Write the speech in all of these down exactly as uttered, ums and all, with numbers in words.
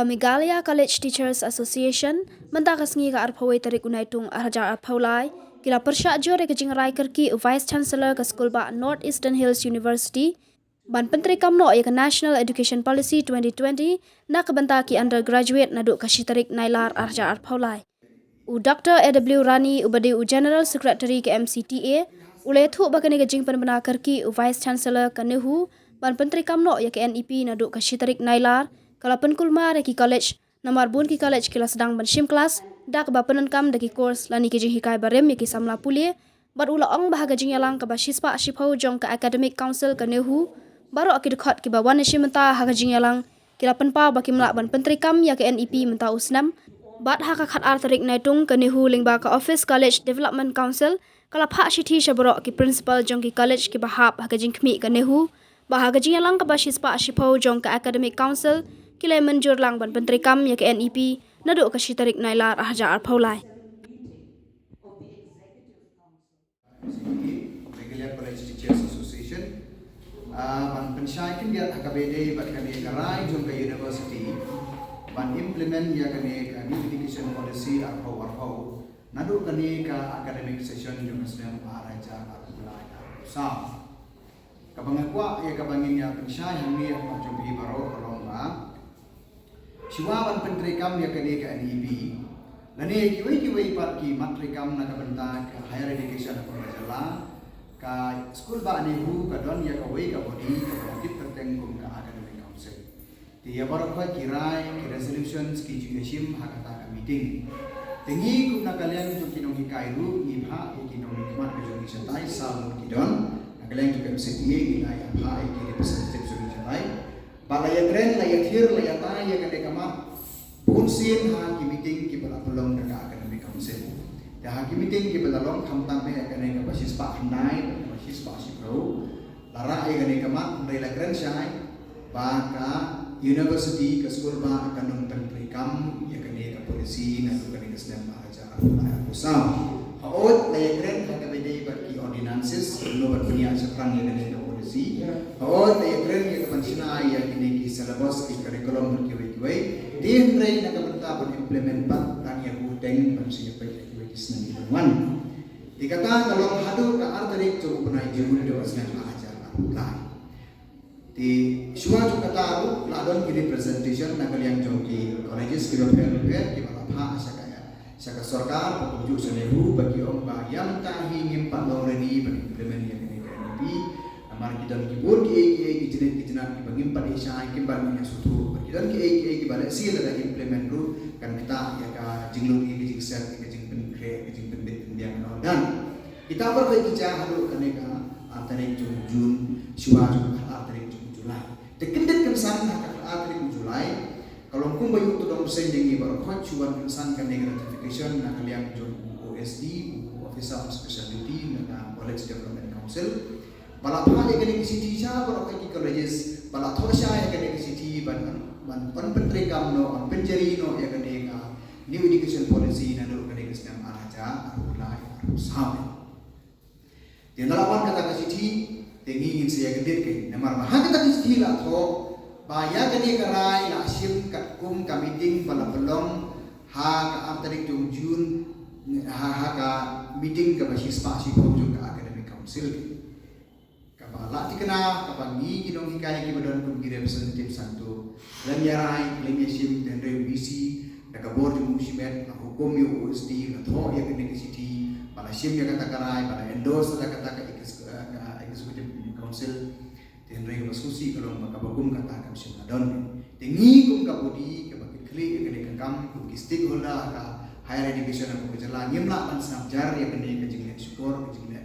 Meghalaya College Teachers Association, mynta ka sngi ka arphew tarik u Naitung arhajar arphew lai, ki la pyrshah jur ïa ka jingrai kyrkieh u Vice Chancellor ka skul bah North Eastern Hills University, ban pyntreikam noh ïa ka National Education Policy twenty twenty na ka bynta ki undergraduate naduh ka shi tarik Nailar arhajar arphew lai. U Doctor A W Rani, uba dei u General Secretary ka M C T A, u la ïathuh ba kane ka jingpynbna kyrkieh u Vice Chancellor ka NEHU ban pyntreikam noh ïa ka N E P naduh ka shi tarik Nailar, ka la pynkulmar ïa ki college, namar bun ki college ki la sdang ban shim klas da kaba pyndonkam da ki course lane ki jinghikai barim ïa ki samla pule, bad u la ong ba ha ka jingïalang kaba shispah shiphew jong ka Academic Council ka NEHU, baroh ki dkhot kiba wan shim bynta ha ka jingïalang ki la pynpaw ba kim lah ban pyntreikam ïa ka N E P mynta u snem. Bad ha ka khatar tarik Naitung ka NEHU lyngba ka Office College Development Council ka la phah shithi sha baroh ki principal jong ki college kiba hap ha ka jingkhmih ka NEHU ba ha ka jingïalang kaba shispah shiphew jong ka Academic Council ki la mynjur lang ban pyntreikam ïa ka N E P naduh ka shi tarik Nailar arhajar arphew lai. Meghalaya College Teachers Association, ah, ban pynshai khyndiat ha kaba ïadei bad kane ka rai jong ka university ban implement ïa kane ka New Education Policy arphew arphew naduh kane ka academic session jong ka snem arhajar arphew lai arphew saw. Kaba nga kwah ïa kaba ngin ïa pynshai hangne ha khmat jong phi baroh ka long ba shuwa ban pyntreikam ïa kane ka N E P lane kiwei kiwei pat ki mat treikam na ka bynta ka higher education ha ka jylla, ka skul bah NEHU ka don ïa kawei ka body kaba la tip kyrteng kum ka Academic Council. Te ïa baroh khoit ki rai, ki resolutions ki ju ïashim ha kata ka meeting. Te ngi kum na ka liang jong ki nonghikai ruh ngi phah ïa ki nongmihkhmat ka jong ngi shatai saw ngut ki don. Na ka liang jong ka M C T A ngi la ïa phah ïa ki representative jong ngi shatai. Ba la ïakren, la ïathir, la ïatai ïa kane ka mat bunsien ha ki meeting kiba la pynlong da ka Academic Council. Te ha ki meeting kiba la long khamtam eh ïa kane kaba shispah khyndai, kaba shispah shiphew, la rah ïa kane ka mat, hynrei la kren shai ba ka university, ka skul bah kan ym pyntreikam ïa kane ka policy naduh kane ka snem arhajar arphew lai arphew saw. Hooid la ïakren ha kaba ïadei bad ki ordinances, kumno ban pynïaid shaphrang ïa kane ka policy. Hooid la ïakren ïa ka ban shna ïa kine ki syllabus, ki curriculum bad kiwei kiwei. Te hynrei na ka bynta ban implement pat tang ïa ka bteng ban shu ïa peit ïa kiwei ki sngi kiban wan. Te kata ka long haduh ka ar tarik jong u bnai Jun jong ka snem arhajar arphew lai. Te shuwa jong kata ruh la don ki representation na ka liang jong ki colleges kiba pher bapher kiba la phah sha ka, sha ka sorkar, ba kumjuh sha NEHU, ba ki ong ba ïa mynta hi ngim pat long ready ban implement ïa kane ka N E P. Namar ki don ki bun kiei kiei ki jingit ki jingnang kiba ngim pat ïoh shai, kim pat ngin ïa sngewthuh. Ba ki don kiei kiei kiba lehse lada implement ruh kan ktah ïa ka jinglut, ïa ka jingset, ïa ka jingpynkhreh, ïa ka jingpynbit pynbiang and all that. Kita baroh ki jia haduh kane ka ar tarik jong u Jun, shuwa jong ka ar tarik jong u July. Te kyndit kynsan ha ka ar tarik u July, ka long kumba ïoh to dong bseiñ ïa ngi baroh khoit, shu wan kynsan kane ka ratification na ka liang jong u O S D, u Officer on Special Duty na ka College Development Council. Ba la phah ïa kane ka shithi sha baroh ki colleges, ba la thoh shai ïa kane ka shithi ban, ban, ban pyntreikam noh, ban pynjari noh ïa kane ka New Education Policy naduh kane ka snem arhajar arphew lai arphew saw. Te ynda la wan kata ka shithi, te ngi ngin sa ïa kyndit kein. Namar ba ha kata ka shithi la thoh ba ïa kane ka rai la shim katkum ka meeting ba la pynlong ha ka ar tarik jong u Jun, ha, ha ka meeting kaba shispah shiphew jong ka Academic Council. Kaba la thikna, kaba ngi ki nonghikai kiba don kum ki representative sngewthuh, khlem ïa rai, khlem ïa shim, te hynrei u V C da ka bor jong u shimet la hukum ïa u O S D, la thoh ïa kane ka shithi, ba la shim ïa kata ka rai, ba la endorse da kata ka ex-, eh, ka Executive Council. Te hynrei kaba sngewsih ka long ba kaba kum kata kam shym la don. Te ngi kum ka body kaba kitkhlieh ïa kane ka kam, kum ki stakeholder ha ka higher education ha ka jylla, ngim lah ban sngap jar ïa kane ka jingleh shukor, ka jingleh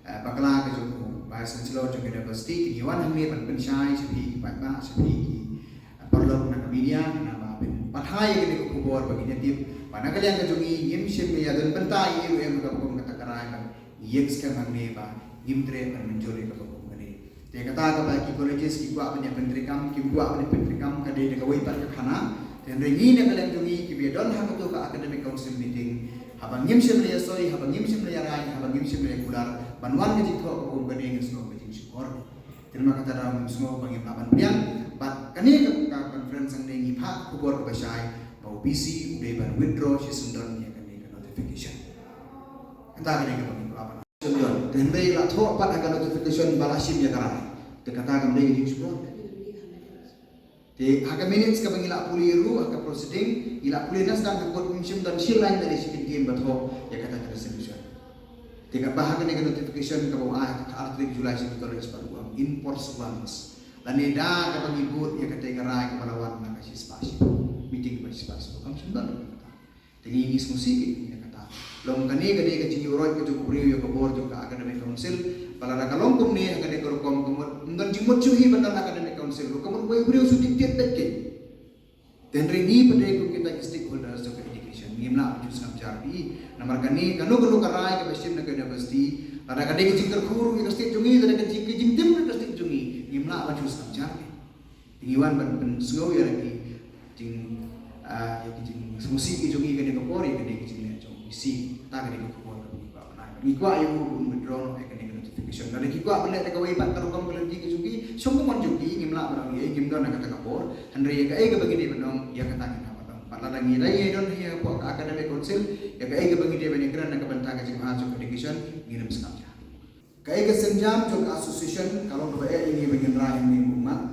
eh, bakla ka jong u Vice Chancellor jong ka university, te ngi wan hangne ban pynshai sha phi ki paidbah, sha phi ki, eh, paralok na ka media, naba phin pathai ïa kane ka khubor ba ngin ïa tip ba na ka liang ka jong ngi ngim shym ïa don bynta ïa u em kaba kum kata ka rai, ban ngi ïeng skhem hangne ba ngim treh ban mynjur ïa kaba kum kane. Te kata kaba ki colleges ki kwah ban ïa pyntreikam, kim kwah ban ïa pyntreikam, ka dei da kawei pat ka khana. Te hynrei ngi na ka liang jong ngi kiba ïa don ha kato ka Academic Council meeting, haba ngim shym la ïa soi, haba ngim shym la ïa rai, haba ngim shym la ïa kular ban wan ka jingthoh kaba kum kane, nga sngew ka jingshukor. Te namar kata daw ngim sngew ba ngim lah ban pdiang, Bad kane ka, ka conference hangne ngi phah khubor kaba shai ba u VC u dei ban withdraw shisyndon ïa kane ka notification. Kata kane kaba ngi kwah ban shisyndon. Te hynrei la thoh pat ha ka notification ba la shim ïa ka rai. Te kata kam dei ka jingsngewsih. Te ha ka minutes kaba ngi la pule ruh ha ka proceeding ngi la pule na sdang ka court, ym shim don shi lain da lei shi kyntien ba thoh ïa kata ka resolution. Te kaba ha kane ka notification kaba u ai ha ka article July shi ka July shi pat u ong in pursuance. Lane da kaba ngi bud ïa kata ka rai kaba la wan na ka shispah shiphew, meeting kaba shispah shiphew, kam shym don ruh kata. Te ngi ngi sngewsih ïa kata. Long kane ka dei ka jingïuhroit ka jong u briew ïa ka bor jong ka academic council. Ba lada ka long kumne ha kane ka rukom ka mut ym don jingmut shuh hi ban don academic council ruh, ka mut wei u briew shu dictate beit. Te hynrei ngi pat dei kum kita ki stakeholders jong ka education ngim lah ban shu sngap jar phi. Namar kane kano kano ka rai kaba shim na ka university, lada ka dei ka jingkyrkhu ruh ïa ka state jong ngi, lada ka jing, ka jingtim ruh ka state jong ngi, ngim lah ban shu sngap jar phi. Te ngi wan ban pynsngew ïa ki jing, ah, ïa ki jingsngewsih ki jong ngi kane ka por, ïa kane ka jingleh jong u VC. Kata kane ka khubor kaba ngi kwah ban ai. Ngi kwah ïa u ban withdraw noh ïa kane ka notification. Lada ki kwah ban leh da kawei pat ka rukom ka lynti ka jong ki, shong ka mon jong ki, ngim lah ban ong ei, ngim don ha kata ka por. Hynrei ïa kaei kaba ngi dei ban ong, ïa kata ngi hap ban ong. Bad lada ngi dei ïa don ïa ka academic council, ïa kaei kaba ngi dei ban ïakren na ka bynta ka jingbha jong ka education, ngin ym sngap jar. Kaei ka sienjam jong ka association ka long kaba eh ïa ngi ba ngin rai hangne,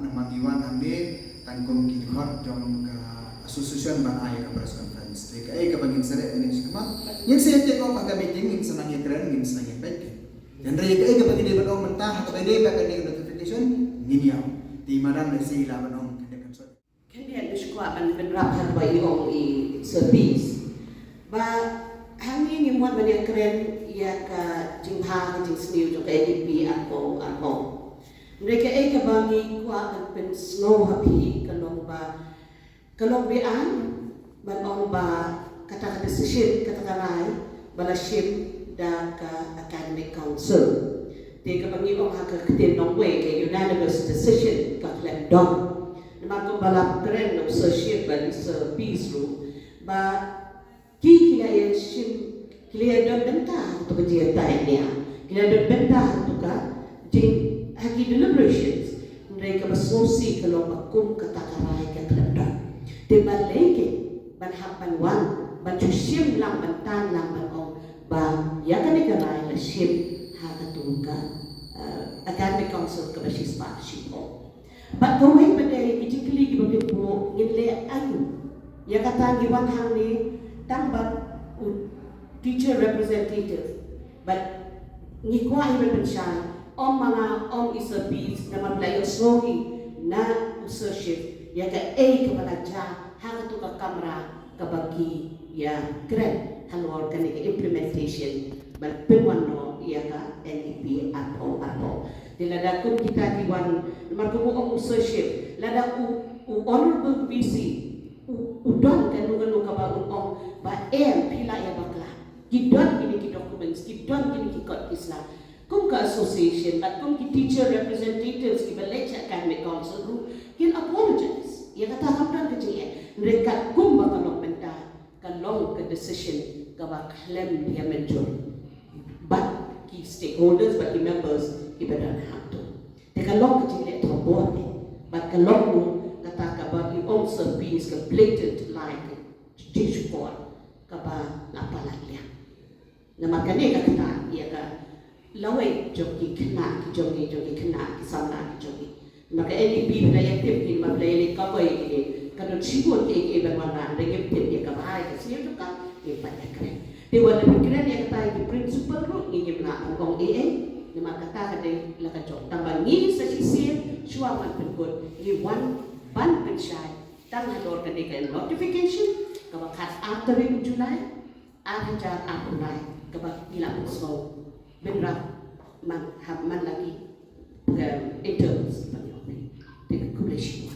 namar ngi wan hangne tang kum ki dkhot jong ka association ban ai ka press conference. Te kaei kaba ngin sa leh hangne shakhmat, ngin sa ïa take up ha ka meeting, ngin sa nang ïakren, ngin sa nang ïapeit. Hynrei kaei kaba ngi dei ban ong mynta ha kaba dei ba kane ka notification ngin ïa ong. Te madan lehse lah ban ong kane ka Khyndiat ba shu kwah ban bynrap ha kaba i ong i Sir Peace. Ba hangne ngim wan ban ïakren ïa ka jingbha ka jingsniew jong ka N E P arphew arphew. Hynrei kaei kaba ngi kwah ban pynsngew ha phi ka long ba, ka long ba ai ban ong ba kata ka decision, kata ka rai ba la shim da ka academic council. Te kaba ngi ong ha ka ktien nongwei ka unanimous decision ka khlem don. Namar kumba la kren u Sir Shiv bad i Sir Peace ruh ba ki, ki la ïa shim, ki la ïa don bynta ha kato ka jingïatai nia, ki la don bynta ha kato ka jing, ha ki deliberations. Hynrei kaba sngewsih ka long ba kum kata ka rai ka khlem don. Te balei ki ban hap ban wan ban shu shim lang, ban tan lang ban ong ba ïa kane ka rai la shim ha kato ka, eh, academic council kaba shispah shiphew. Bad kawei pat de ki jingkylli kiba pynbna, ngin leh aïu? Ïa kata ngi wan hangne tang bad u teacher representative. Bad ngi kwah hi ban pynshai, ym ma nga, ym i Sir Peace, namar ba la ïohsngew hi na u Sir Shiv ïa kaei kaba la jia ha kato ka kamra kaba ki ïa kren halor kane ka implementation ban pynwan noh ïa ka N E P arphew arphew. Te lada kum kita ki wan, namar kum u ong u Sir Shiv, lada u, u Honorable V C u, u don kano kano kaba u ong ba em, phi lah ïa bakla, ki don kine ki documents, ki don kine ki kot ki sla. Kum ka association bad kum ki teacher representatives kiba leit sha academic council ruh kin apologize. Ïa kata kam don ka jingeh. Hynrei katkum ba ka long mynta, ka long ka decision kaba khlem ïa mynjur bad ki stakeholders, bad ki members kiba don hangto. Te ka long ka jingleh thombor te, bad ka long ruh kata kaba i ong Sir Peace ka blatant lie, ka jingshukor kaba la palat liang. Namar kane ka ktah ïa ka lawei jong ki khynnah ki jong ngi, jong ki khynnah ki samla ki jong ngi. Namar ka N E P phi la ïa tip, ki namar phi la ïa leit kawei kine, ka don shibun kiei kiei ban wanrah, hynrei ngim tip ïa ka bha ïa ka sniew jong ka, ngim pat ïa kren. Te wat la phi kren ïa kata ïa ki principal ruh ngi ngim lah ban ong ei ei. Namar kata ka dei la ka jong, tang ba ngi sa shisien shuwa ban pynkut ngi wan ban pynshai tang halor kane ka notification kaba khat ar tarik u July, ar hajar arphew lai, kaba ngi la pynsngew bynrap man, ha man la ki, em, intervals ba ngi ong. Te khublei shibun.